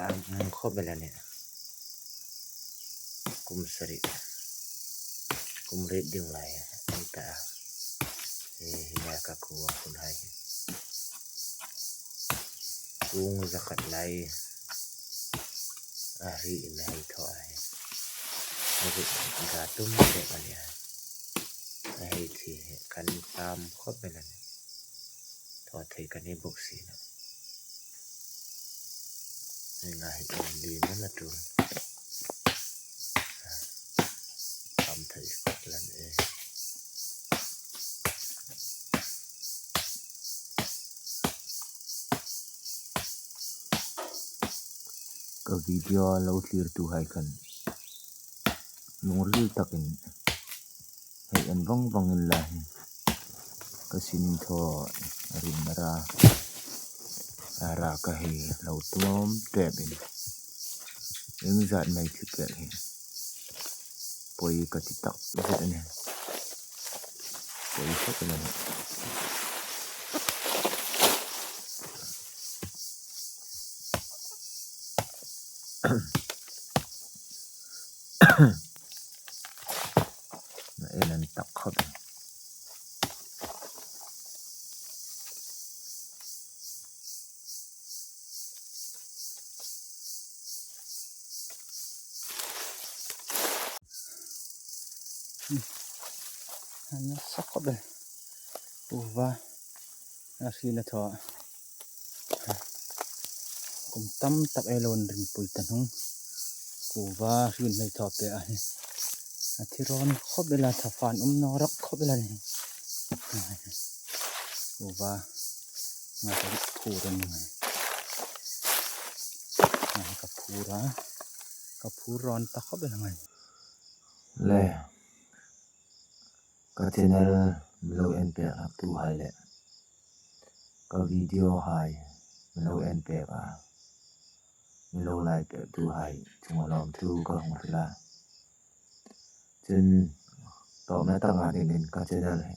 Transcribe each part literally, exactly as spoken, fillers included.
Am, um, khawp el a nih. Kum sari, kum riet ding lai an ta. Hi, hi na ka kuva phun hai. Kung zakhat lai a ri in hei thaw a hi. A ri ga tum tek a nih a. A hei thi hi kan tam khawp el a nih. Thaw thei ka ni bawk si naw. Hei nga hi tum li na la tum. Tam thei khawp el a nih. Ka video lo thlirtuhai khan lungril takin hei en vang vang unla hi. Ka sin thaw ring a ra, a ra ka hei lo tlawm tep in. Engzat mai thi pek hi. Poi ka ti tak zet a nih. Poi khawp el a nih. Na en an tak khawp. An sak khawp el. Kuva a ri na thaw. Kum tam tak ei lo rinpui ta hnung. Kuva ri nei thaw pek a hi. A thi rawn khawp el a, tha fan um naw rak khawp el a nih. Kuva nga ka phur a nih. Nga ka phur a. Ka phur rawn ta khawp el a ngai. Le. Ka channel mi lo en pek hlaktuhai le ka video hai mi lo en pek a, mi lo like pektuhai chunga lawmthu ka hung hril a. Chun tawpna taka dingin ka channel hi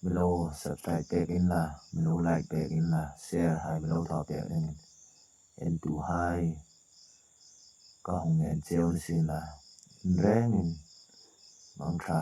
mi lo subscribe pek unla, mi lo like pek unla, share hai mi lo thaw pek dingin entuhai ka hung ngen cheu ni sienla, inrengin mangṭha